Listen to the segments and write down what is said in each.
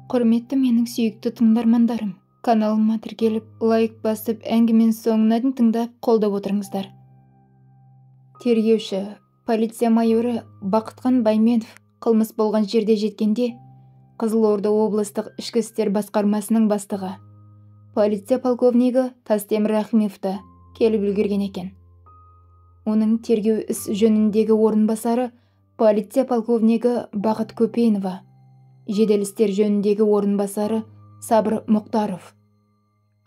Құрметті менің сүйікті тыңдармандарым, каналыма тіркеліп, лайк басып, әңгіменің соңына дейін тыңдап, қолдап отырыңыздар. Тергеуші, полиция майоры Бақытхан Байменов қылмыс болған жерде жеткенде, Қызылорда облыстық ішкі істер басқармасының бастығы, полиция полковнигі Тастемір Рахимов та келіп үлгерген екен. Оның тергеу іс жөніндегі орынбасары полиция полковнигі Бақыт Көпенова, жедел істер жөніндегі орынбасары Сабыр Мұқтаров,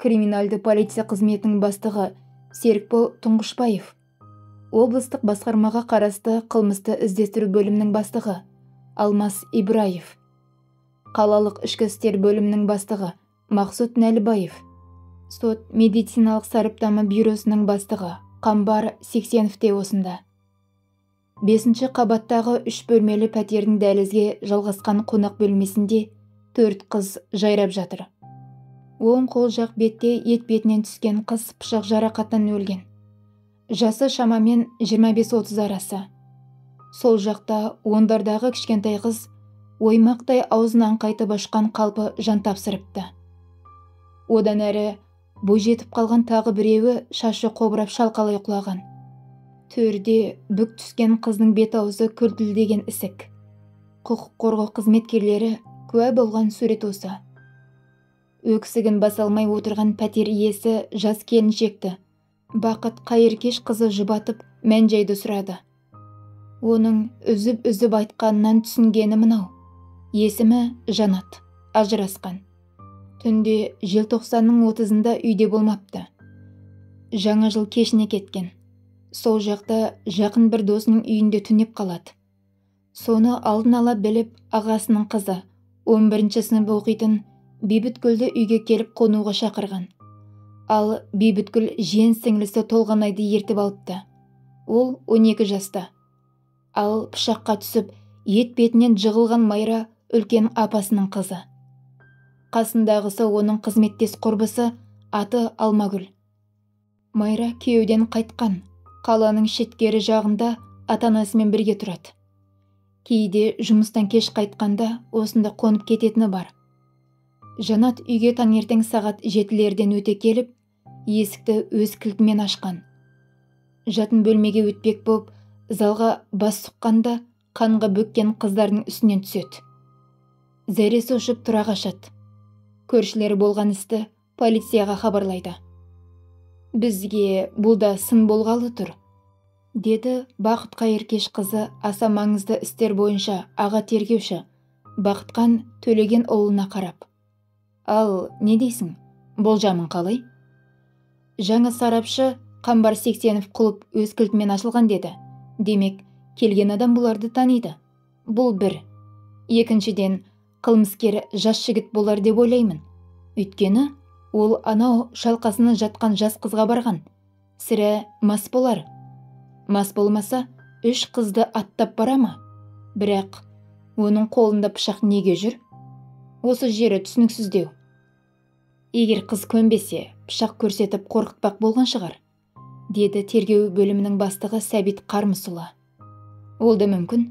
криминалды полиция қызметінің бастығы Серікбол Тұңғышбаев, облыстық басқармаға қарасты қылмысты іздестіру бөлімінің бастығы Алмас Ибраев, қалалық ішкі істер бөлімінің бастығы Мақсұт Нәлібаев, сот медициналық сараптама бюросының бастығы Қамбар Сексенов те осында. 5-ші қабаттағы 3 бөлмелі пәтердің дәлізге жалғасқан қонақ бөлмесінде 4 қыз жайрап жатыр. Оң қол жақ бетте етбетінен түскен қыз пышақ жарақатынан өлген. Жасы шамамен 25-30 арасы. Сол жақта ондардағы кішкентай қыз оймақтай аузын аңқайтып ашқан қалпы жан тапсырыпты. Одан әрі бойжетіп қалған тағы біреуі шашы қобырап шалқалай құлаған. Төрде бүк түскен қыздың бет аузы күлділдеген ісік. Құқық қорғау қызметкерлері куә болған сурет осы. Өксігін баса алмай отырған пәтер иесі жас келіншекті Бақыт Қайыркеш қызы жұбатып мән-жайды сұрады. Оның үзіп-үзіп айтқанынан түсінгені мынау. Есімі Жанат, ажырасқан. Түнде желтоқсанның 30-ында үйде болмапты. Жаңа жыл кешіне кеткен. Сол жақта жақын бір досының үйінде түнеп қалады. Соны алдын ала біліп, ағасының қызы, 11-ші сынып оқитын Бейбіткүлді үйге келіп қонуға шақырған. Ал Бейбіткүл жиен сіңлісі Толғанайды ертіп алыпты. Ол 12 жаста. Ал пышаққа түсіп, ет бетінен жығылған Майра үлкен апасының қызы. Қасындағысы оның қызметтес құрбысы, аты Алмагүл. Майра күйеуден қайтқан, қаланың шеткері жағында ата-анасымен бірге тұрады. Кейде жұмыстан кеш қайтқанда осында қонып кететіні бар. Жанат үйге таңертең сағат 7-лерден өте келіп, есікті өз кілтімен ашқан. Жатын бөлмеге өтпек боп, залға бас сұққанда қанға бөккен қыздардың үстінен түседі. Зәресі ұшып тұра қашады. Көршілері болған істі полицияға хабарлайды. Бізге бұл да сын болғалы тұр, деді Бақыт Қайыркеш қызы аса маңызды істер бойынша аға тергеуші Бақытхан Төлеген ұлына қарап. Ал не дейсің, болжамың қалай? Жаңа сарапшы Қамбар Сексенов құлып өз кілтімен ашылған деді. Демек, келген адам бұларды таниды. Бұл бір. Екіншіден, қылмыскер жас жігіт болар деп ойлаймын. Өйткені, ол анау шалқасынан жатқан жас қызға барған. Сірә мас болар. Мас болмаса, 3 қызды аттап бара ма? Бірақ, оның қолында пышақ неге жүр? Осы жері түсініксіздеу. Егер қыз көнбесе, пышақ көрсетіп қорқытпақ болған шығар, деді тергеу бөлімінің бастығы Сәбит Қармысұлы. Ол да мүмкін,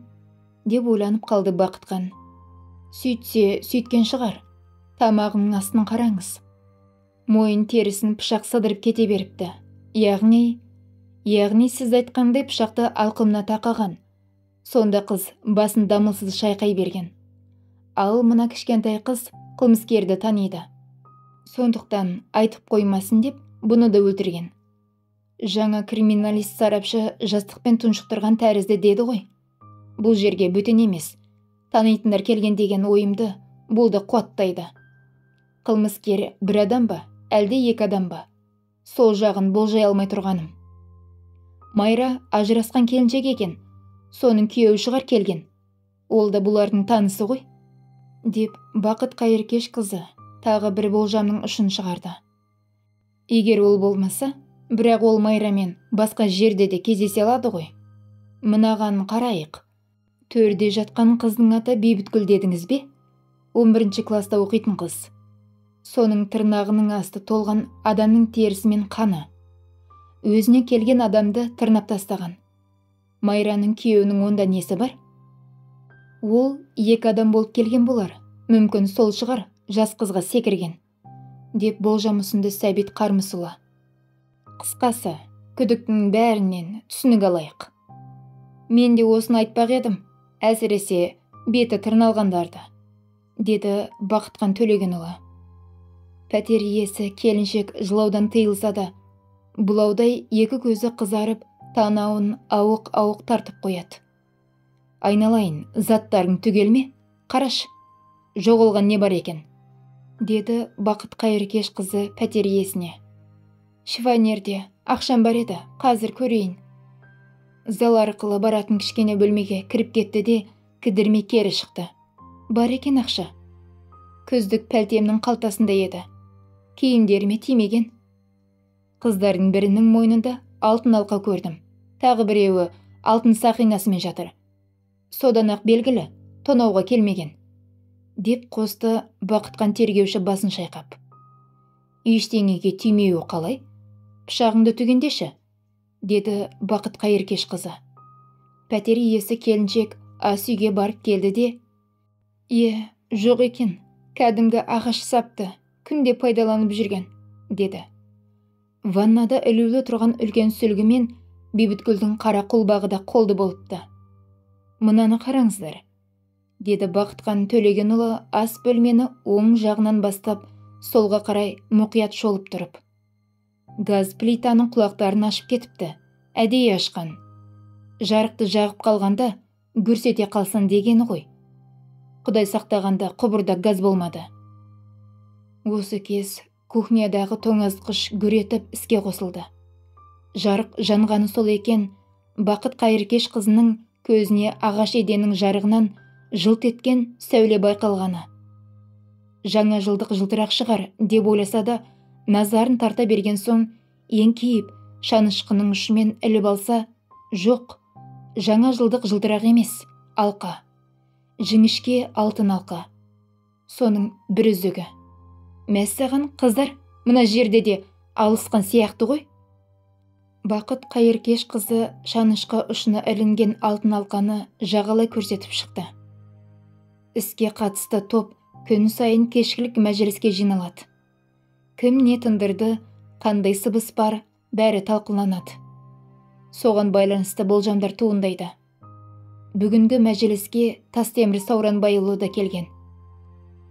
деп ойланып қалды Бақытхан. Сөйтсе, сөйткен шығар. Тамағының астын қараңыз. Мойын терісін пышақ сыдырып кете беріпті. Яғни сіз айтқандай пышақты алқымына тақаған. Сонда қыз басын дамылсыз шайқай берген. Ал мына кішкентай қыз қылмыскерді таниды. Сондықтан айтып қоймасын деп бұны да өлтірген. Жаңа криминалист сарапшы жастықпен тұншықтырған тәрізді деді ғой. Бұл жерге бөтен емес, танитындар келген деген ойымды бұл да қуаттайды. Қылмыскер бір адам ба, әлде екі адам ба? Сол жағын болжай алмай тұрғаным. Майра ажырасқан келіншек екен, соның күйеуі шығар келген. Ол да бұлардың танысы ғой, деп Бақыт Қайыркеш қызы тағы бір болжамның ұшын шығарды. Егер ол болмаса, бірақ ол Майрамен басқа жерде де кездесе алады ғой. Мынаған қарайық. Төрде жатқан қыздың аты Бейбіткүл дедіңіз бе? 11-ші класста оқитын қыз. Соның тырнағының асты толған адамның терісі мен қаны. Өзіне келген адамды тырнап тастаған. Майраның күйеуінің онда несі бар? Ол екі адам болып келген болар. Мүмкін сол шығар жас қызға секірген, деп болжам ұсынды Сәбит Қармысұлы. Қысқасы, күдіктінің бәрінен түсінік алайық. Мен де осыны айтпақ едім, әсіресе беті тырналғандарды, деді Бақытқан Төлегенұлы. Пәтер иесі келіншек жылаудан тыйылса да, бұлаудай екі көзі қызарып, танауын ауық-ауық тартып қояды. Айналайын, заттарың түгел ме? Қараш, жоғалған не бар екен? Деді Бақыт Қайыркеш қызы пәтер иесіне. Шифонерде ақшам бар еді, қазір көрейін. Зал арқылы баратын кішкене бөлмеге кіріп кетті де, кідірмей кері шықты. Бар екен ақша. Күздік пәлтемнің қалтасында еді. Киімдеріме тимеген. Қыздардың бірінің мойнында алтын алқа көрдім. Тағы біреуі алтын сақинасымен жатыр. Содан-ақ белгілі, тонауға келмеген, деп қосты Бақытқан тергеуші басын шайқап. Ештеңеге тимеуі қалай? Пышағыңды түгендеші, деді Бақыт Қайыркеш қызы. Пәтер иесі келіншек ас үйге барып келді де, «Е, жоқ екен, кәдімгі ағаш сапты, күнде пайдаланып жүрген», деді. Ваннада ілулі тұрған үлкен сүлгі мен Бейбіткүлдің қара құлбағы да қолды болыпты. Мынаны қараңыздар, деді Бақытқан Төлегенұлы ас бөлмені оң жағынан бастап, солға қарай мұқият шолып тұрып. Газ плитаның құлақтарын ашып кетіпті, әдейі ашқан. Жарықты жағып қалғанда гүрс ете қалсын дегені ғой. Құдай сақтағанда құбырда газ болмады. Осы кез кухнядағы тоңазытқыш гүр етіп іске қосылды. Жарық жанғаны сол екен, Бақыт Қайыркеш қызының көзіне ағаш еденнің жарығынан жылт еткен сәуле байқалғаны. Жаңа жылдық жылтырақ шығар деп ойласа да, назарын тарта берген соң еңкейіп шанышқының ұшымен іліп алса, жоқ, жаңа жылдық жылтырақ емес, алқа. Жіңішке алтын алқа. Соның бір үзігі. Мәссаған, қыздар, мына жерде де алысқан сияқты ғой. Бақыт Қайыркеш қызы шанышқы ұшына ілінген алтын алқаны жағалай көрсетіп шықты. Іске қатысты топ күн сайын кешкілік мәжіліске жиналады. Кім не тындырды, қандай сыбыс бар, бәрі талқыланады. Соған байланысты болжамдар туындайды. Бүгінгі мәжіліске Тастемір Сауранбайұлы да келген.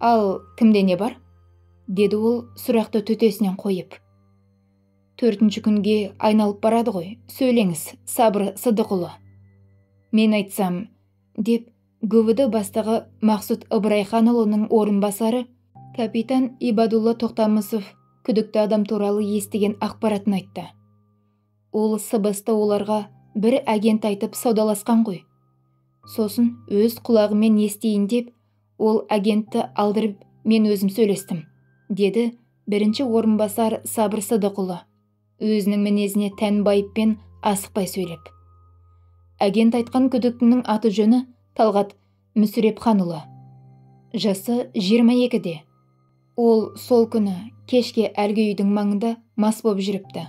Ал кімде не бар? Деді ол сұрақты төтесінен қойып. Төртінші күнге айналып барады ғой, сөйлеңіз, Сабыр Сыдықұлы. Мен айтсам, деп ГВД бастығы Мақсұт Ыбырайханұлының орынбасары капитан Ибадулла Тоқтамысов күдікті адам туралы естіген ақпаратын айтты. Ол сыбысты оларға бір агент айтып саудаласқан ғой. Сосын өз құлағымен естейін деп, ол агентті алдырып мен өзім сөйлестім, деді бірінші орынбасар Сабыр Сыдықұлы, өзінің мінезіне тән байыппен асықпай сөйлеп. Агент айтқан күдіктінің аты жөні Талғат Мүсірепханұлы. Жасы 22-де. Ол сол күні кешке әлгі үйдің маңында мас боп жүріпті.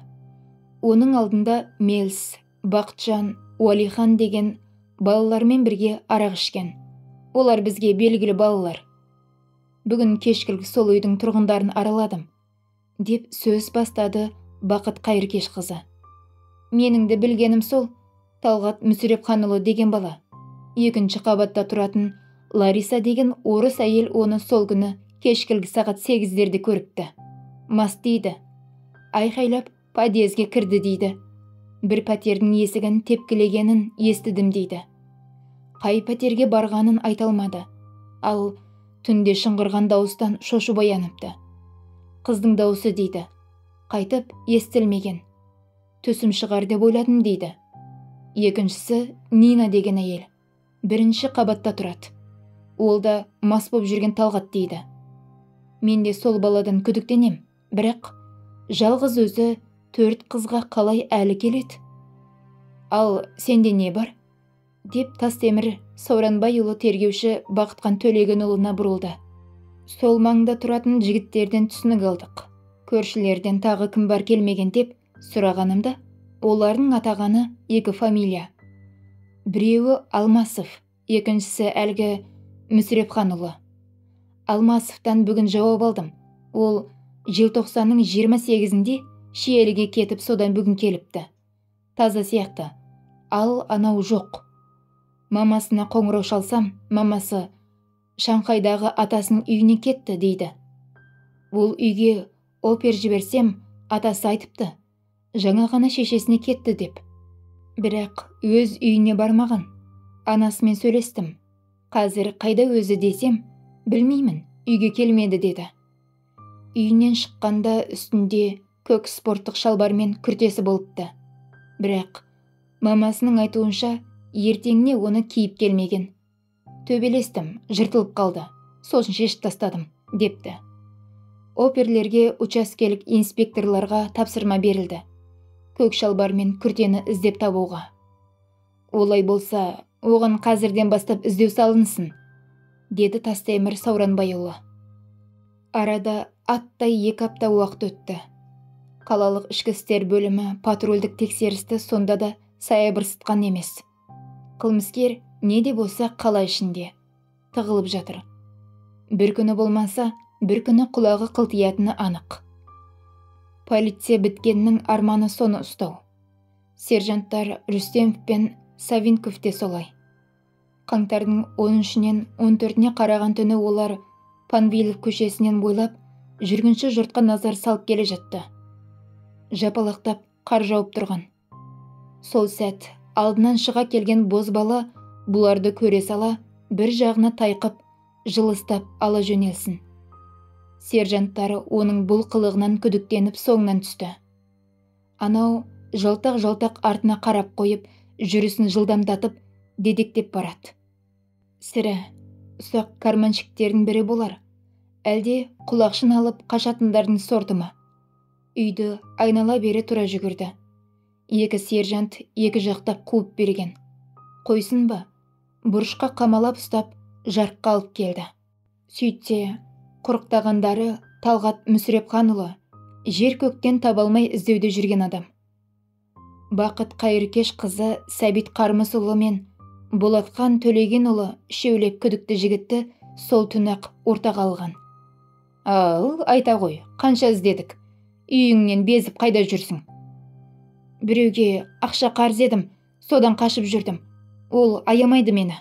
Оның алдында Мелс, Бақытжан, Уәлихан деген балалармен бірге арақ ішкен. Олар бізге белгілі балалар. Бүгін кешкілік сол үйдің тұрғындарын араладым, деп сөз бастады Бақыт Қайыркеш қызы. Менің де білгенім сол, Талғат Мүсірепханұлы деген бала. Екінші қабатта тұратын Лариса деген орыс әйел оны сол күні кешкілік сағат 8-дерде көріпті. Мас дейді. Айқайлап подъезге кірді дейді. Бір пәтердің есігін тепкілегенін естідім дейді. Қай пәтерге барғанын айта алмады. Ал түнде шыңғырған дауыстан шошып ояныпты. Қыздың дауысы дейді. Қайтып естілмеген. Түсім шығар деп ойладым дейді. Екіншісі Нина деген әйел. Бірінші қабатта тұрады. Ол да мас боп жүрген Талғат дейді. Мен де сол баладан күдіктенем, бірақ жалғыз өзі 4 қызға қалай әлі келеді? Ал сенде не бар? Деп Тастемір Сауранбайұлы тергеуші Бақытқан Төлегенұлына бұрылды. Сол маңда тұратын жігіттерден түсінік алдық. Көршілерден тағы кім бар келмеген деп сұрағанымда, олардың атағаны екі фамилия. Біреуі Алмасов, екіншісі әлгі Мүсірепханұлы. Алмасовтан бүгін жауап алдым. Ол желтоқсанның 28-інде Шиеліге кетіп, содан бүгін келіпті. Таза сияқты. Ал анау жоқ. Мамасына қоңырау шалсам, мамасы Шанхайдағы атасының үйіне кетті дейді. Ол үйге опер жіберсем, атасы айтыпты, жаңа ғана шешесіне кетті деп. Бірақ өз үйіне бармаған. Анасымен сөйлестім. Қазір қайда өзі десем, білмеймін, үйге келмеді деді. Үйінен шыққанда үстінде көк спорттық шалбар мен күртесі болыпты. Бірақ мамасының айтуынша, ертеңіне оны киіп келмеген. Төбелестім, жыртылып қалды, сосын шешіп тастадым, депті. Оперлерге, учаскелік инспекторларға тапсырма берілді. Көк шалбар мен күртені іздеп табуға. Олай болса, оған қазірден бастап іздеу салынсын, деді Тастемір Сауранбайұлы. Арада аттай 2 апта уақыт өтті. Қалалық ішкі істер бөлімі патрульдік тексерісті сонда да саябырсытқан емес. Қылмыскер не де болса қала ішінде тығылып жатыр. Бір күні болмаса, бір күні құлағы қылтиятыны анық. Полиция біткеннің арманы соны ұстау. Сержанттар Рүстемов пен Савинков те солай. Қаңтардың 13-нен 14-не қараған түні олар Панвилов көшесінен бойлап, жүргінші жұртқа назар салып келе жатты. Жапалақтап қар жауып тұрған. Сол сәт алдынан шыға келген бозбала бұларды көре сала бір жағына тайқып, жылыстап ала жөнелсін. Сержанттары оның бұл қылығынан күдіктеніп соңынан түсті. Анау жалтақ-жалтақ артына қарап қойып, жүрісін жылдамдатып, дедектеп барады. Сірә, ұсақ карманшіктердің бірі болар. Әлде құлақшын алып қашатындардың сорты ма? Үйді айнала бере тұра жүгірді. 2 сержант 2 жақтап қуып берген. Қойсын ба? Бұрышқа қамалап ұстап, жарыққа алып келді. Сөйтсе, құрықтағандары Талғат Мүсірепханұлы, жер көктен таба алмай іздеуде жүрген адам. Бақыт Қайыркеш қызы Сәбит Қармысұлы мен Болатхан Төлегенұлы үшеулеп күдікті жігітті сол түні-ақ ортаға алған. Ал, айта ғой, қанша іздедік? Үйіңнен безіп қайда жүрсің? Біреуге ақша қарыз едім, содан қашып жүрдім. Ол аямайды мені.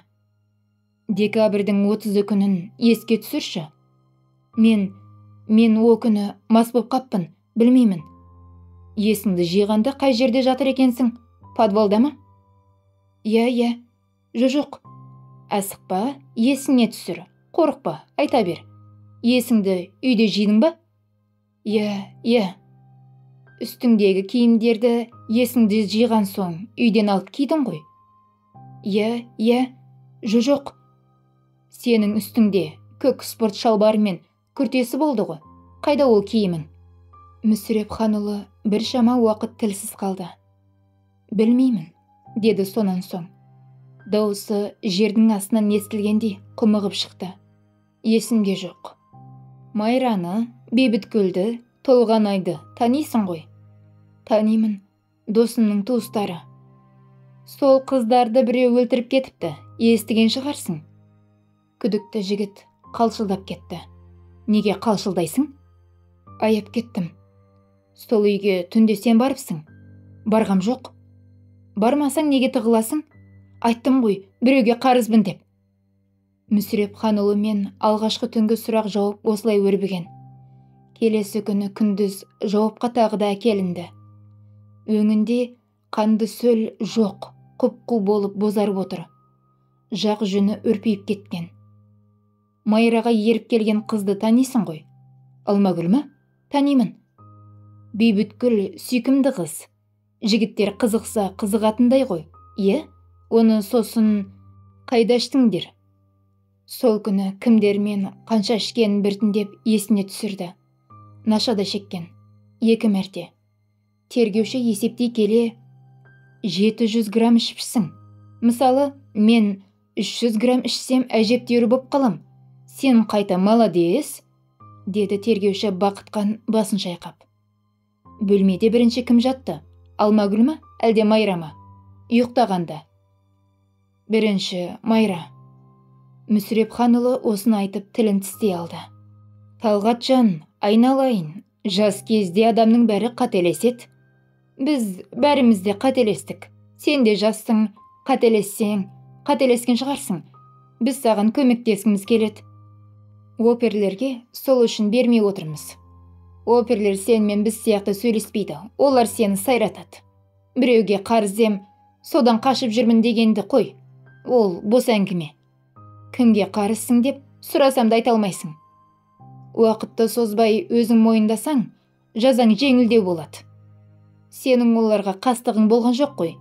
Декабрьдің 30 күнін еске түсірші. Мен о күні мас боп қаппын, білмеймін. Есіңді жиғанда қай жерде жатыр екенсің? Подвалда ма? Иә, иә. Жоқ. Асықпа, есіңе түсір. Қорықпа, айта бер. Есіңді үйде жидың ба? Иә, иә. Үстіңдегі киімдерді есіңді жиған соң үйден алып кидің ғой? Иә, иә. Жоқ. Сенің үстіңде көк спорт шалбары мен күртесі болды ғой. Қайда ол киімің? Мүсірепханұлы біршама уақыт тілсіз қалды. Білмеймін, деді сонан соң. Дауысы жердің астынан естілгендей құмығып шықты. Есімде жоқ. Майраны, Бейбіткүлді, Толғанайды танисың ғой? Танимын, досымның туыстары. Сол қыздарды біреу өлтіріп кетіпті, естіген шығарсың. Күдікті жігіт қалшылдап кетті. Неге қалшылдайсың? Аяп кеттім. Сол үйге түнде сен барыпсың? Барғам жоқ. Бармасаң неге тығыласың? Айттым ғой, біреуге қарызбын деп. Мүсірепханұлы мен алғашқы түнгі сұрақ жауап осылай өрбіген. Келесі күні күндіз жауапқа тағы да әкелінді. Өңінде қанды сөл жоқ, құп-қу болып бозарып отыр. Жақ жүні үрпиіп кеткен. Майраға еріп келген қызды танисың ғой? Алмагүл ме? Танимын. Бейбіткүл сүйкімді қыз. Жігіттер қызықса қызығатындай ғой. Е, оны сосын қайда іштіңдер? Сол күні кімдермен қанша ішкенін біртіндеп есіне түсірді. Наша да шеккен. 2 мәрте. Тергеуші есептей келе 700 грамм ішіпсің. Мысалы, мен 300 грамм ішсем әжептәуір боп қалам. Сен қайта молодец, деді тергеуші Бақытқан басын шайқап. Бөлмеде бірінші кім жатты? Алмагүл ма, әлде Майра ма? Ұйықтағанда. Бірінші Майра. Мүсірепханұлы осыны айтып тілін тістей алды. Талғатжан, айналайын, жас кезде адамның бәрі қателеседі. Біз бәріміз де қателестік. Сен де жассың, қателессең, қателескен шығарсың. Біз саған көмектескіміз келеді. Оперлерге сол үшін бермей отырмыз. Оперлер сенімен біз сияқты сөйлеспейді, олар сені сайратады. Біреуге қарыз ем, содан қашып жүрмін дегенді қой. Ол бос әңгіме. Кімге қарызсың деп сұрасам да айта алмайсың. Уақытты созбай өзің мойындасаң, жазаң жеңілдеу болады. Сенің оларға қастығың болған жоқ қой.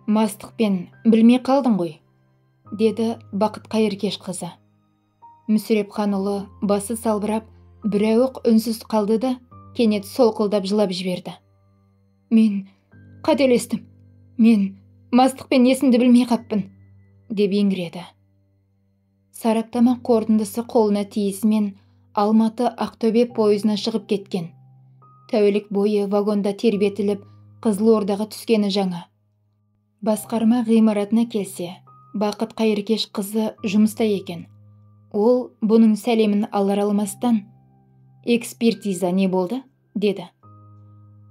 Мастықпен білмей қалдың ғой, деді Бақыт Қайыркешқызы. Мүсірепханұлы басы салбырап, бірауық үнсіз қалды да, кенет солқылдап жылап жіберді. Мен қателестім. Мен мастықпен есімді білмей қаппын, деп еңіреді. Сараптама қорытындысы қолына тиісімен Алматы Ақтөбе пойызына шығып кеткен. Тәулік бойы вагонда тербетіліп, Қызылордаға түскені жаңа. Басқарма ғимаратына келсе, Бақыт Қайыркеш қызы жұмыста екен. Ол бұның сәлемін алар алмастан, «Экспертиза не болды?» деді.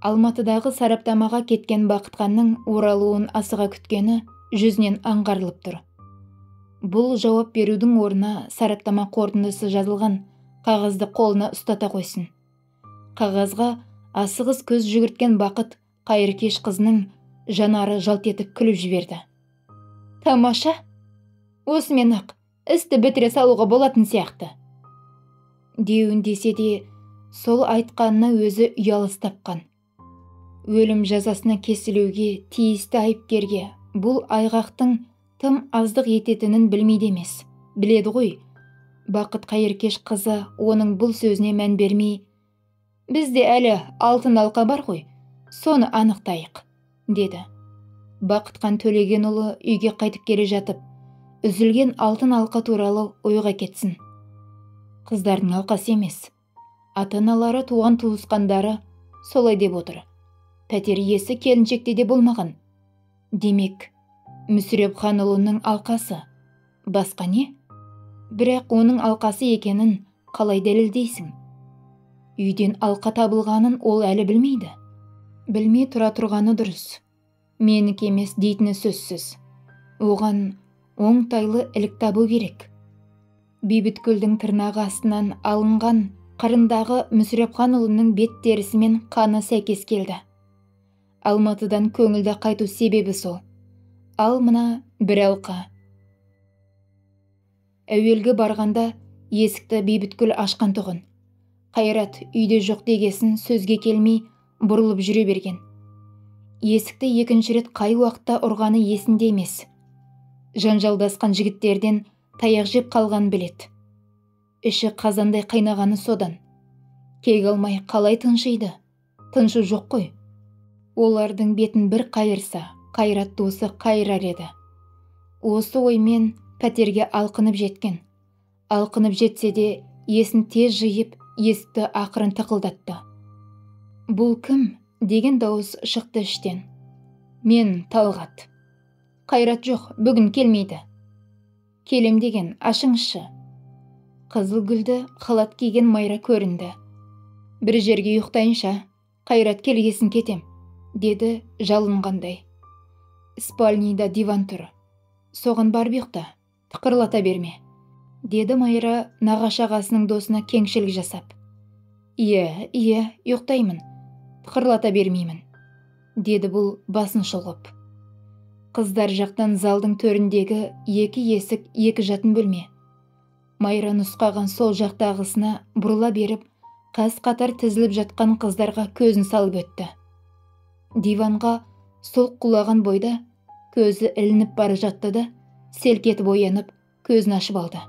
Алматыдағы сараптамаға кеткен Бақытханның оралуын асыға күткені жүзінен аңғарылып тұр. Бұл жауап берудің орнына сараптама қорытындысы жазылған қағазды қолына ұстата қойсын. Қағазға асығыс көз жүгірткен Бақыт Қайыркеш қызының жанары жалт етіп күліп жіберді. Тамаша! Осымен ақ істі бітіре салуға болатын сияқты. Деуін десе де, сол айтқанына өзі ұялыс тапқан. Өлім жазасына кесілуге тиісті айыпкерге бұл айғақтың тым аздық ететінін білмейді емес. Біледі ғой. Бақыт Қайыркеш қызы оның бұл сөзіне мән бермей, «Бізде әлі алтын алқа бар ғой, соны анықтайық», деді. Бақытхан Төлегенұлы үйге қайтып келе жатып, үзілген алтын алқа туралы ойға кетсін. Қыздардың алқасы емес. Ата-аналары, туған туысқандары солай деп отыр. Пәтер иесі келіншекте де болмаған. Демек, Мүсірепханұлының алқасы. Басқа не? Бірақ оның алқасы екенін қалай дәлелдейсің? Үйден алқа табылғанын ол әлі білмейді. Білмей тұра тұрғаны дұрыс. Менікі емес дейтіні сөзсіз. Оған оңтайлы ілік табу керек. Бейбіткүлдің тырнағы астынан алынған қырындағы Мүсірепханұлының бет терісімен қаны сәйкес келді. Алматыдан көңілді қайту себебі сол. Ал мына бір алқа. Әуелгі барғанда есікті Бейбіткүл ашқан тұғын. Қайрат үйде жоқ дегесін сөзге келмей бұрылып жүре берген. Есікті екінші рет қай уақытта ұрғаны есінде емес. Жанжалдасқан жігіттерден таяқ жеп қалғанын біледі. Іші қазандай қайнағаны содан. Кек алмай қалай тыншиды? Тыншы жоқ қой. Олардың бетін бір қайырса, Қайрат досы қайырар еді. Осы оймен пәтерге алқынып жеткен. Алқынып жетсе де, есін тез жиып, есікті ақырын тықылдатты. Бұл кім? Деген дауыс шықты іштен. Мен Талғат. Қайрат жоқ, бүгін келмейді. Келем деген, ашыңызшы. Қызыл гүлді халат киген Майра көрінді. Бір жерге ұйықтайынша, Қайрат келгесін кетем, деді жалынғандай. Спальныйда диван тұр. Соған барып ұйықта, тықырлата берме, деді Майра нағашы ағасының досына кеңшілік жасап. Иә, иә, ұйықтаймын, тықырлата бермеймін, деді бұл басын шұлғып. Қыздар жақтан залдың төріндегі екі есік, екі жатын бөлме. Майра нұсқаған сол жақтағысына бұрыла беріп, қаз қатар тізіліп жатқан қыздарға көзін салып өтті. Диванға сол құлаған бойда көзі ілініп бара жатты да, селк етіп оянып, көзін ашып алды.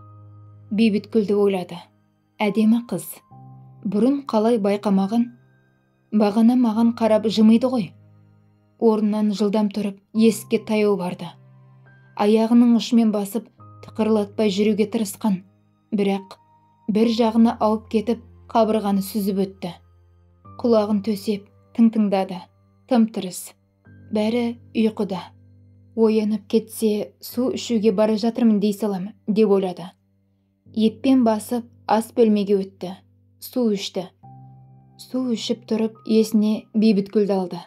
Бейбіткүлді ойлады. Әдемі қыз. Бұрын қалай байқамаған? Бағана маған қарап жымиды ғой. Орнынан жылдам тұрып, есікке таяу барды. Аяғының ұшымен басып, тықырлатпай жүруге тырысқан. Бірақ бір жағына ауып кетіп, қабырғаны сүзіп өтті. Құлағын төсеп, тың-тыңдады. Тым-тырыс. Бәрі ұйқыда. Оянып кетсе, су ішуге бара жатырмын дей салам, деп ойлады. Еппен басып ас бөлмеге өтті. Су ішті. Су ішіп тұрып есіне Бейбіткүлді алды.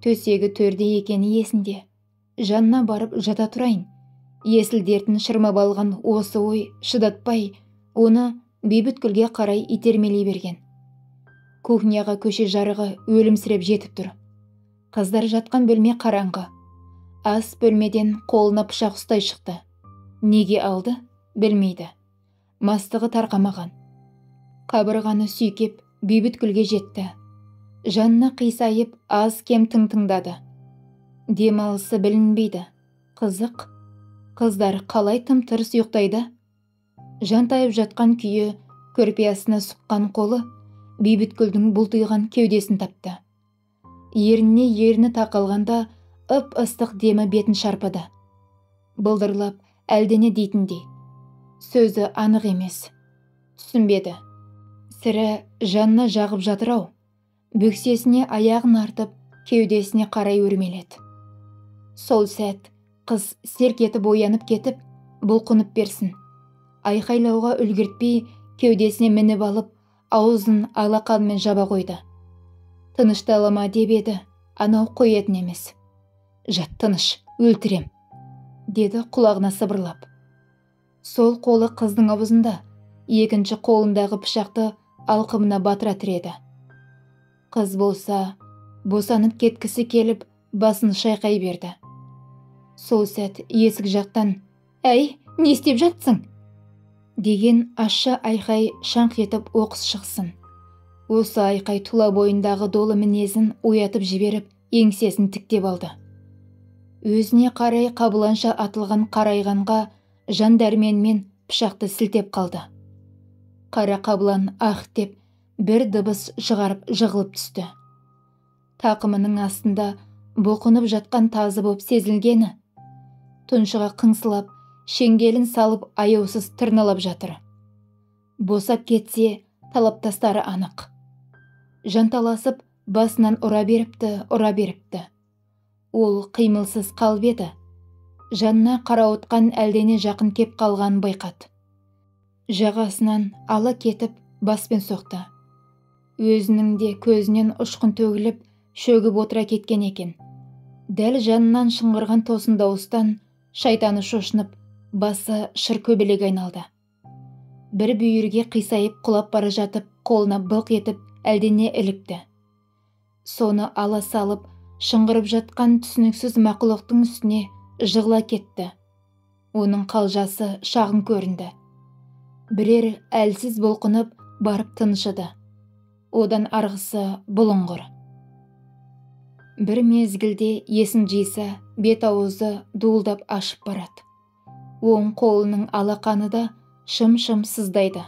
Төсегі төрде екені есінде. Жанына барып жата тұрайын. Есіл дертін шырмап алған осы ой шыдатпай, оны Бейбіткүлге қарай итермелей берген. Кухняға көше жарығы өлімсіреп жетіп тұр. Қыздар жатқан бөлме қараңғы. Ас бөлмеден қолына пышақ ұстай шықты. Неге алды, білмейді. Мастығы тарқамаған. Қабырғаны сүйкеп Бейбіткүлге жетті. Жанына қисайып аз кем тың-тыңдады. Демалысы білінбейді. Қызық, қыздар қалай тым-тырыс ұйықтайды? Жантайып жатқан күйі көрпе астына сұққан қолы Бейбіткүлдің бұлтиған кеудесін тапты. Ерініне еріні тақалғанда ып-ыстық демі бетін шарпыды. Былдырлап әлдене дейтіндей. Сөзі анық емес. Түсінбеді. Сірі жанына жағып жатыр-ау. Бөксесіне аяғын артып, кеудесіне қарай өрмеледі. Сол сәт қыз селк етіп оянып кетіп, бұлқынып берсін. Айқайлауға үлгертпей кеудесіне мініп алып, аузын алақанымен жаба қойды. Тынышталама деп еді, анау қоятын емес. Жат тыныш, өлтірем, деді құлағына сыбырлап. Сол қолы қыздың аузында, екінші қолындағы пышақты алқымына батыра тіреді. Қыз болса, босанып кеткісі келіп, басын шайқай берді. Сол сәт есік жақтан, «Әй, не істеп жатсың?» деген ащы айқай шаңқ етіп оқыс шықсын. Осы айқай тұла бойындағы долы мінезін оятып жіберіп, еңсесін тіктеп алды. Өзіне қарай қабыланша атылған қарайғанға жан дәрменмен пышақты сілтеп қалды. Қара қабылан ах деп бір дыбыс шығарып жығылып түсті. Тақымының астында бұлқынып жатқан тазы боп сезілгені. Тұншыға қыңсылап, шеңгелін салып аяусыз тырналап жатыр. Босап кетсе, талап тастары анық. Жанталасып басынан ұра беріпті, ұра беріпті. Ол қимылсыз қалып еді. Жанына қарауытқан әлдене жақын кеп қалғанын байқады. Жағасынан ала кетіп баспен соқты. Өзінің де көзінен ұшқын төгіліп, шөгіп отыра кеткен екен. Дәл жанынан шыңғырған тосын дауыстан шайтаны шошынып, басы шыр көбелек айналды. Бір бүйірге қисайып құлап бара жатып, қолына былқ етіп әлдене ілікті. Соны ала салып, шыңғырып жатқан түсініксіз мақұлықтың үстіне жығыла кетті. Оның қалжасы шағын көрінді. Бірер әлсіз бұлқынып барып тыншыды. Одан арғысы бұлыңғыр. Бір мезгілде есін жиса, бет ауызы дуылдап ашып барады. Оң қолының алақаны да шым-шым сыздайды.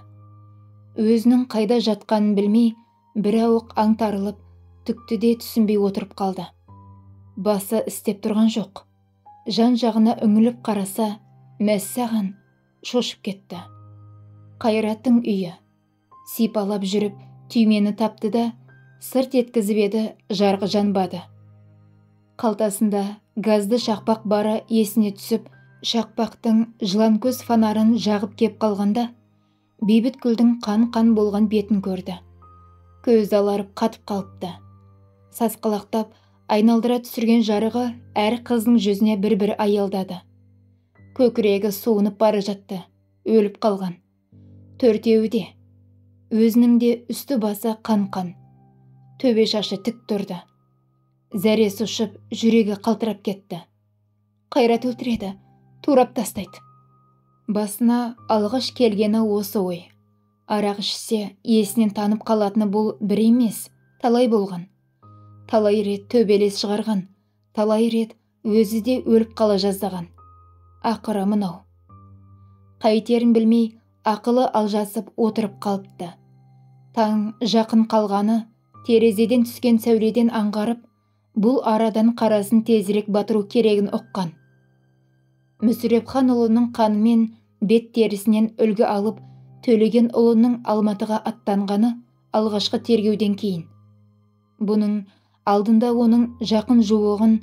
Өзінің қайда жатқанын білмей, бір ауық аңтарылып, түкті де түсінбей отырып қалды. Басы істеп тұрған жоқ. Жан-жағына үңіліп қараса, мәссаған, шошып кетті. Қайраттың үйі. Сипалап жүріп, түймені тапты да, сырт еткізіп еді, жарғы жанбады. Қалтасында газды шақпақ бары есіне түсіп, шақпақтың жыланкөз фонарын жағып кеп қалғанда, Бейбіткүлдің қан-қан болған бетін көрді. Көзі аларып қатып қалыпты. Сасқалақтап, айналдыра түсірген жарығы әр қыздың жүзіне бір-бір аялдады. Көкірегі суынып бара жатты, өліп қалған. Төртеуі де. Өзінің де үсті басы қан-қан. Төбе шашы тік тұрды. Зәресі ұшып, жүрегі қалтырап кетті. Қайрат өлтіреді, турап тастайды. Басына алғаш келгені осы ой. Арақ ішсе, есінен танып қалатыны бұл бір емес, талай болған. Талай рет төбелес шығарған, талай рет өзі де өліп қала жаздаған. Ақыры мынау. Қайтерін білмей, ақылы алжасып отырып қалыпты. Таң жақын қалғаны, терезеден түскен сәуледен аңғарып, бұл арадан қарасын тезірек батыру керегін ұққан. Мүсірепханұлының қанымен бет терісінен үлгі алып, Төлеген ұлының Алматыға аттанғаны алғашқы тергеуден кейін. Бұның алдында оның жақын жуығын,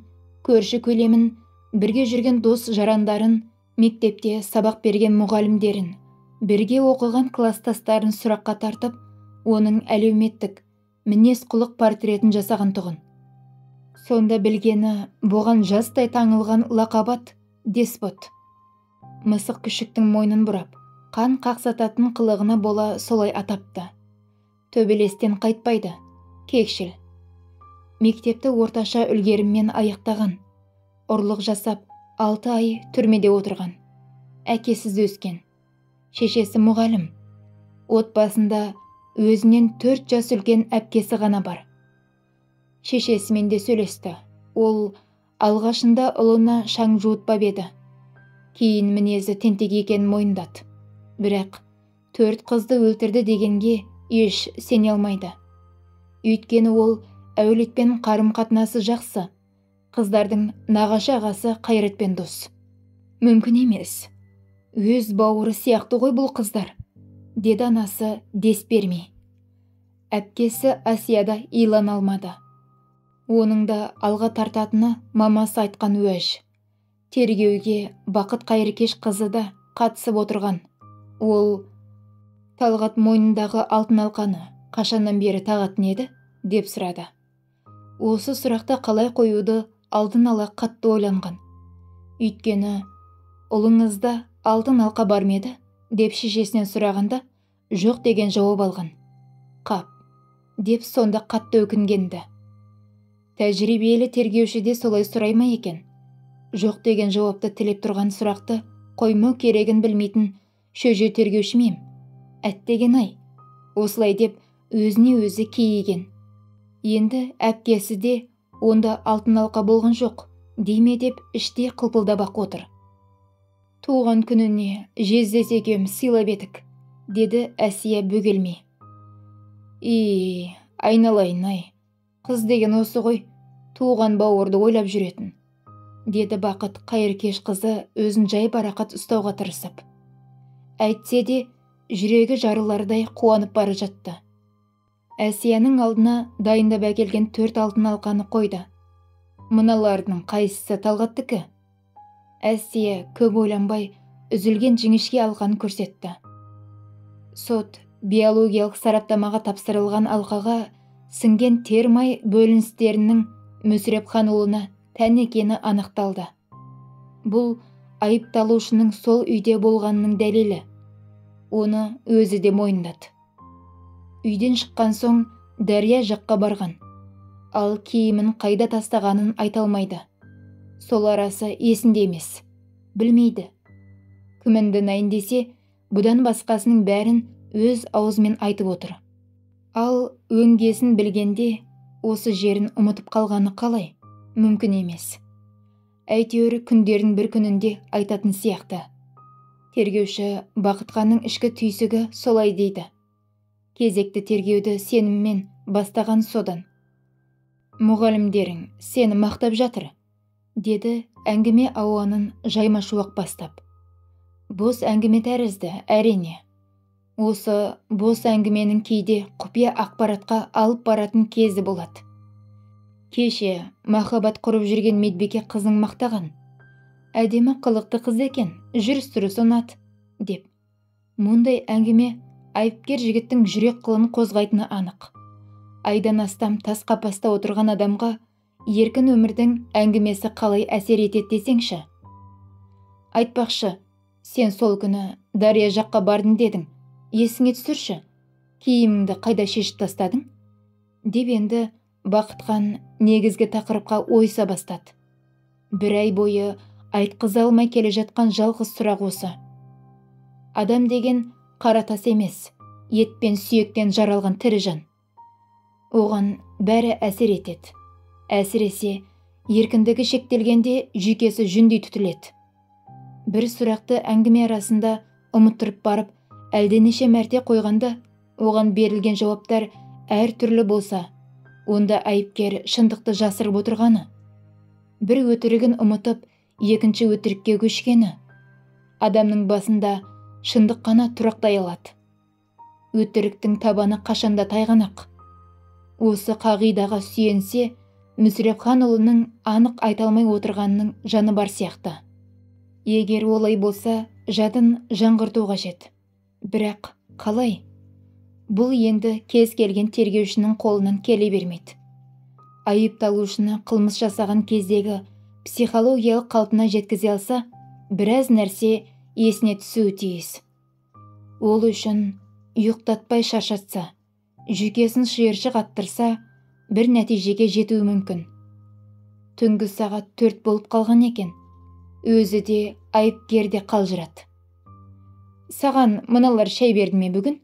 көрші көлемін, бірге жүрген дос жарандарын, мектепте сабақ берген мұғалімдерін, Бірге оқыған кластастарын сұраққа тартып, оның әлеуметтік, мінез-құлық портретін жасаған тұғын. Сонда білгені бұған жастай таңылған лақап ат деспот. Мысық күшіктің мойнын бұрап, қан қақсататын қылығына бола солай атапты. Төбелестен қайтпайды, кекшіл. Мектепті орташа үлгеріммен аяқтаған. Ұрлық жасап, 6 ай түрмеде отырған. Әкесіз өскен. Шешесі мұғалім. Отбасында өзінен 4 жас үлкен әпкесі ғана бар. Шешесімен де сөйлесті. Ол алғашында ұлына шаң жуытпап еді. Кейін мінезі тентек екенін мойындады. Бірақ 4 қызды өлтірді дегенге еш сене алмайды. Өйткені ол әулетпен қарым-қатынасы жақсы. Қыздардың нағашы ағасы Қайратпен дос. Мүмкін емес. Өз бауыры сияқты ғой бұл қыздар, деді анасы дес бермей. Әпкесі Асияда илан алмады. Оның да алға тартатыны мамасы айтқан уәж. Тергеуге Бақыт Қайыркеш қызы да қатысып отырған. Ол Талғат мойнындағы алтын алқаны қашаннан бері тағатын еді, деп сұрады. Осы сұрақты қалай қоюды алдын ала қатты ойланған. Өйткені ұлыңызда алтын алқа бар ма еді, деп шешесінен сұрағанда жоқ деген жауап алған. Қап, деп сонда қатты өкінгенді. Тәжірибелі тергеуші де солай сұрай ма екен? Жоқ деген жауапты тілеп тұрған сұрақты қоймау керегін білмейтін шөже тергеуші ме ем? Әттеген-ай, осылай деп өзіне өзі кейіген. Енді әпкесі де онда алтын алқа болған жоқ, деме деп іште қылпылдап-ақ отыр. Туған күніне жездесі екеуміз сыйлап едік, деді Әсия бөгелмей. И, айналайын-ай, қыз деген осы ғой, туған бауырды ойлап жүретін, деді Бақыт Қайыркеш қызы өзін жайбарақат ұстауға тырысып. Әйтсе де жүрегі жарылардай қуанып бара жатты. Әсияның алдына дайындап әкелген 4 алтын алқаны қойды. Мыналардың қайсысы Талғаттікі? Әсия көп ойланбай үзілген жіңішке алқаны көрсетті. Сот биологиялық сараптамаға тапсырылған алқаға сіңген термай бөліністерінің Мүсірепханұлына тән екені анықталды. Бұл айыпталушының сол үйде болғанының дәлелі. Оны өзі де мойындады. Үйден шыққан соң дария жаққа барған. Ал киімін қайда тастағанын айта алмайды. Сол арасы есінде емес. Білмейді. Күмәнданайын десе, бұдан басқасының бәрін өз аузымен айтып отыр. Ал өңгесін білгенде осы жерін ұмытып қалғаны қалай? Мүмкін емес. Әйтеуір күндердің бір күнінде айтатын сияқты. Тергеуші Бақытханның ішкі түйсігі солай дейді. Кезекті тергеуді сеніммен бастаған содан. Мұғалімдерің сені мақтап жатыр, деді әңгіме ауанын жайма-шуақ бастап. Бос әңгіме тәрізді, әрине. Осы бос әңгіменің кейде құпия ақпаратқа алып баратын кезі болады. Кеше махаббат құрып жүрген медбике қызың мақтаған. Әдемі қылықты қыз екен, жүріс-тұрысы ұнады, деп. Мұндай әңгіме айыпкер жігіттің жүрек қылын қозғайтыны анық. Айдан астам тас қапаста отырған адамға еркін өмірдің әңгімесі қалай әсер етеді десеңші. Айтпақшы, сен сол күні дария жаққа бардың дедің. Есіңе түсірші, киіміңді қайда шешіп тастадың? Деп енді Бақытхан негізгі тақырыпқа ойыса бастады. Бір ай бойы айтқыза алмай келе жатқан жалғыз сұрақ осы. Адам деген қара тас емес, ет пен сүйектен жаралған тірі жан. Оған бәрі әсер етеді. Әсіресе еркіндігі шектелгенде жүйкесі жүндей түтіледі. Бір сұрақты әңгіме арасында ұмыттырып барып, әлденеше мәрте қойғанда оған берілген жауаптар әр түрлі болса, онда айыпкер шындықты жасырып отырғаны. Бір өтірігін ұмытып, екінші өтірікке көшкені. Адамның басында шындық қана тұрақтай алады. Өтіріктің табаны қашанда тайғанақ. Осы қағидаға сүйенсе, Мүсірепханұлының анық айта алмай отырғанының жаны бар сияқты. Егер олай болса, жадын жаңғырту қажет. Бірақ қалай? Бұл енді кез келген тергеушінің қолынан келе бермейді. Айыпталушыны қылмыс жасаған кездегі психологиялық қалпына жеткізе алса, біраз нәрсе есіне түсуі тиіс. Ол үшін ұйықтатпай шаршатса, жүйкесін шиыршық аттырса, бір нәтижеге жетуі мүмкін. Түнгі сағат 4 болып қалған екен. Өзі де айыпкер де қалжырады. Саған мыналар шай берді ме бүгін?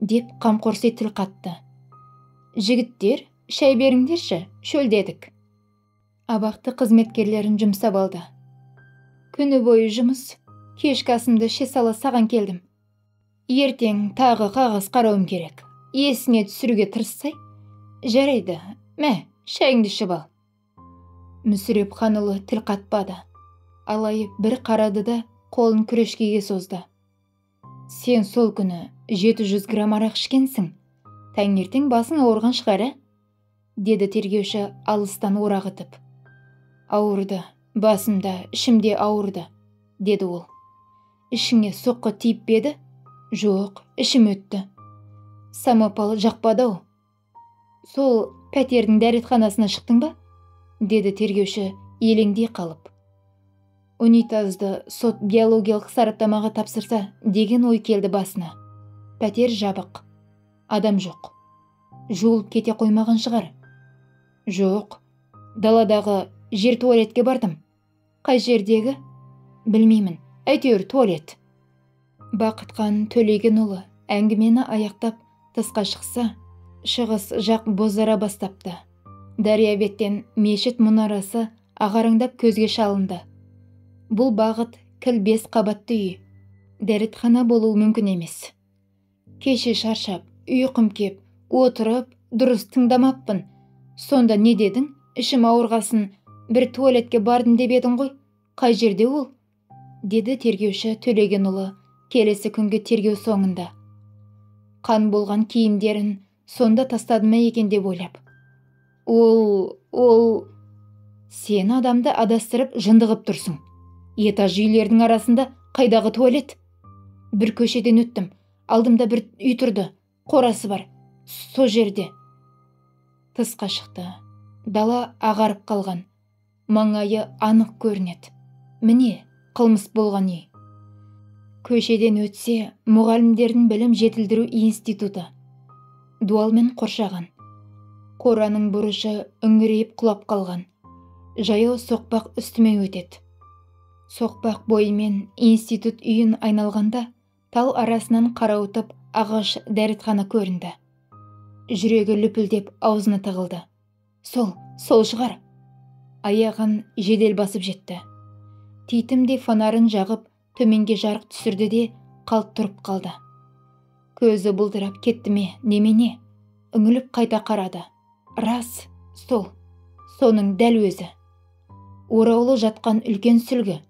Деп қамқорси тіл қатты. Жігіттер, шай беріңдерші, шөлдедік. Абақты қызметкерлерін жұмсап алды. Күні бойы жұмыс, кешкі асымды іше сала саған келдім. Ертең тағы қағаз қарауым керек. Есіңе түсіруге тырыссай? Жарайды, мә, шайыңды ішіп ал. Мүсіреп Ханұлы тіл қатпады. Алайып бір қарады да қолын күрешкеге созды. Сен сол күні 700 грамм арақ ішкенсің. Таңертең басың ауырған шығар, ә? Деді тергеуші алыстан орағытып. Ауырды, басымда, ішімде ауырды, деді ол. Ішіңе соққы тиіп пе еді? Жоқ, ішім өтті. Самопал жақпады-ау. Сол пәтердің дәретханасына шықтың ба? Деді тергеуші елеңдей қалып. Унитазды сот биологиялық сараптамаға тапсырса деген ой келді басына. Пәтер жабық. Адам жоқ. Жуылып кете қоймаған шығар. Жоқ. Даладағы жер туалетке бардым. Қай жердегі? Білмеймін. Әйтеуір туалет. Бақытқан Төлегенұлы әңгімені аяқтап тысқа шықса, шығыс жақ бозара бастапты. Дария беттен мешіт мұнарасы ағараңдап көзге шалынды. Бұл бағыт кіл 5 қабатты үй. Дәретхана болуы мүмкін емес. Кеше шаршап, ұйқым кеп, отырып, дұрыс тыңдамаппын. Сонда не дедің? Ішім ауырғасын, бір туалетке бардым деп едің ғой. Қай жерде ол? Деді тергеуші Төлегенұлы келесі күнгі тергеу соңында. Қан болған киімдерін сонда тастады ма екен деп ойлап. Ол, сен адамды адастырып жындығып тұрсың. Этаж үйлердің арасында қайдағы туалет? Бір көшеден өттім. Алдымда бір үй тұрды. Қорасы бар. Со жерде. Тысқа шықты. Дала ағарып қалған. Маңайы анық көрінеді. Міне, қылмыс болған үй. Көшеден өтсе, мұғалімдердің білім жетілдіру институты. Дуалмен қоршаған. Қораның бұрышы үңірейіп құлап қалған. Жаяу соқпақ үстімен өтеді. Соқпақ бойымен институт үйін айналғанда, тал арасынан қарауытып ағаш дәретхана көрінді. Жүрегі лүпілдеп аузына тығылды. Сол, сол шығар. Аяғын жедел басып жетті. Титімдей фонарын жағып, төменге жарық түсірді де қалт тұрып қалды. Көзі бұлдырап кетті ме, немене? Үңіліп қайта қарады. Рас, сол, соның дәл өзі. Ораулы жатқан үлкен сүлгі.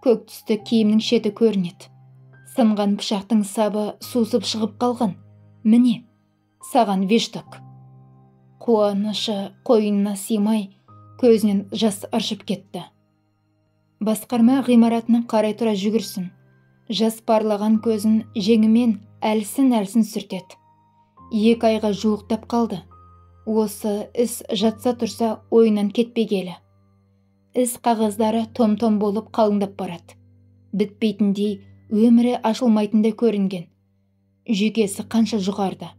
Көк түсті киімнің шеті көрінеді. Сынған пышақтың сабы сусып шығып қалған. Міне, саған вешток. Қуанышы қойнына сыймай, көзінен жас ыршып кетті. Басқарма ғимаратына қарай тұра жүгірсін. Жас парлаған көзін жеңімен әлсін-әлсін сүртеді. 2 айға жуықтап қалды. Осы іс жатса тұрса ойынан кетпегелі. Іс қағаздары том-том болып қалыңдап барады. Бітпейтіндей, өмірі ашылмайтындай көрінген. Жүйкесі қанша жұқарды.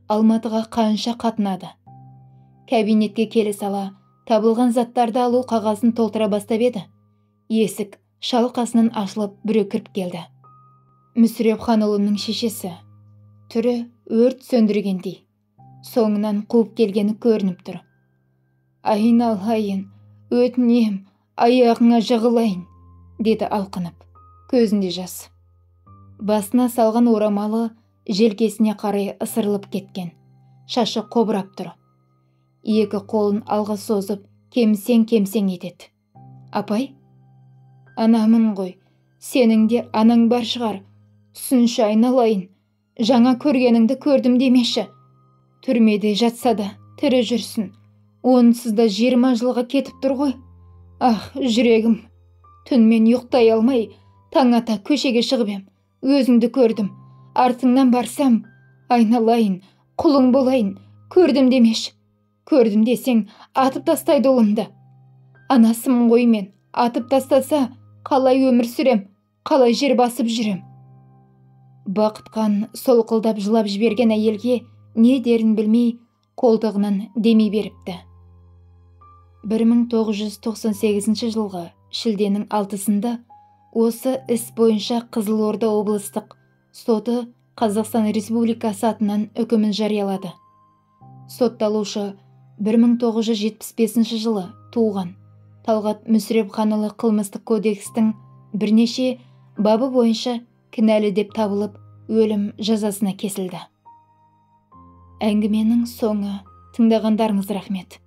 Алматыға қанша қатынады. Кабинетке келе сала, табылған заттарды алу қағазын толтыра бастап еді. Есік шалқасынан ашылып біреу кіріп келді. Мүсіреп Ханұлының шешесі. Түрі өрт сөндіргендей. Соңынан қуып келгені көрініп тұр. Айналайын, өтінем, аяғыңа жығылайын, деді алқынып. Көзінде жас. Басына салған орамалы желкесіне қарай ысырылып кеткен. Шашы қобырап тұр. Екі қолын алға созып, кемсең-кемсең етеді. Апай? Анамын ғой, сенің де анаң бар шығар. Түсінші айналайын, жаңа көргеніңді көрдім демеші. Түрмеде жатса да тірі жүрсін. Онсыз да 20 жылға кетіп тұр ғой. Ах, жүрегім. Түнмен ұйықтай алмай, таң ата көшеге шығып ем. Өзіңді көрдім. Артыңнан барсам, айналайын, құлың болайын, көрдім демеш. Көрдім десең, атып тастайды ұлымды. Анасымын ғой мен, атып тастаса, қалай өмір сүрем, қалай жер басып жүрем. Бақытқан солқылдап жылап жіберген әйелге не дерін білмей, қолтығынан демей беріпті. 1998 жылғы шілденің 6-сында осы іс бойынша Қызылорда облыстық соты Қазақстан Республикасы атынан үкімін жариялады. Сотталушы 1975 жылы туған Талғат Мүсірепханұлы қылмыстық кодекстің бірнеше бабы бойынша кінәлі деп табылып, өлім жазасына кесілді. Әңгіменің соңы. Тыңдағандарыңыз рахмет.